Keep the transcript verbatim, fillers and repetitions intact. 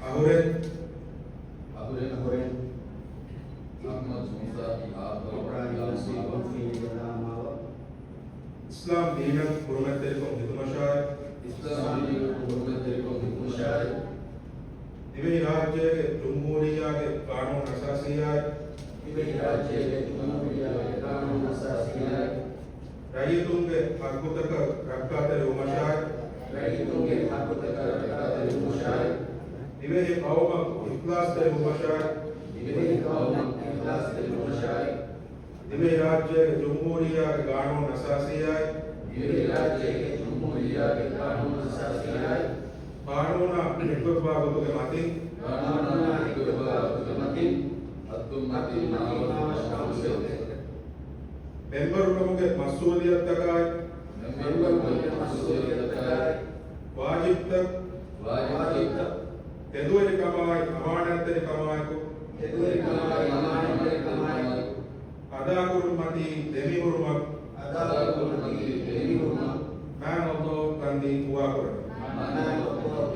އަހުރެން، އަހުރެން، އަހުރެން، އަޙްމަދު މޫސާ އިބްރާހިމް ނަސީބު ފީނިގެ ދާމާވަ. އިސްލާމް ދީނަށް ހުރުމަތްތެރިކޮށް ހިދުމަށާއި، އިސްލާމް ދީނަށް ހުރުމަތްތެރިކޮށް ހިދުމަށާއި، ދިވެހި ރާއްޖޭގެ ޖުމްހޫރިއްޔާގެ ޤާނޫނު އަސާސީއާއި، ދިވެހި ރާއްޖޭގެ ޖުމްހޫރިއްޔާގެ ޤާނޫނު އަސާސީއާއި، ރައްޔިތުންގެ ހައްގުތަކަށް ރައްކާތެރިވުމަށާއި، ރައްޔިތުންގެ ހައްގުތަކަށް ރައްކާތެރިވުމަށާއި، ދިވެހި ޤައުމަށް އިޚްލާޞްތެރިވުމަށާއި، ދިވެހި ޤައުމަށް އިޚްލާޞްތެރިވުމަށާއި، ދިވެހި ރާއްޖޭގެ ޖުމްހޫރިއްޔާގެ ޤާނޫނު އަސާސީއާއި، ދިވެހި ރާއްޖޭގެ ޖުމްހޫރިއްޔާގެ ޤާނޫނު އަސާސީއާއި، ޤާނޫނާ ހިއްޕެވާ ގޮތުގެ މަތިން، ޤާނޫނާ ހިއްޕެވާ ގޮތުގެ މަތިން، އަތުން މަތިން މައުލޫމާތު މައުލޫމާތު. މެންބަރުކަމުގެ މަސްއޫލިއްޔަތުތަކާއި، މެންބަރުކަމުގެ މަސްއޫލިއްޔަތުތަކާއި، ވާޖިބްތައް، ވާޖިބްތައް، ތެދުވެރިކަމާއި އަމާނާތްތެރިކަމާއެކު، ތެދުވެރިކަމާއި އަމާނާތްތެރިކަމާއެކު، އަދާކުރުންމަތީ ދެމިހުރުމަށް، އަދާކުރުންމަތީ ދެމިހުރުމަށް، މާތް ﷲ ކަންދީ ހުވާކުރަން. މާތް ﷲ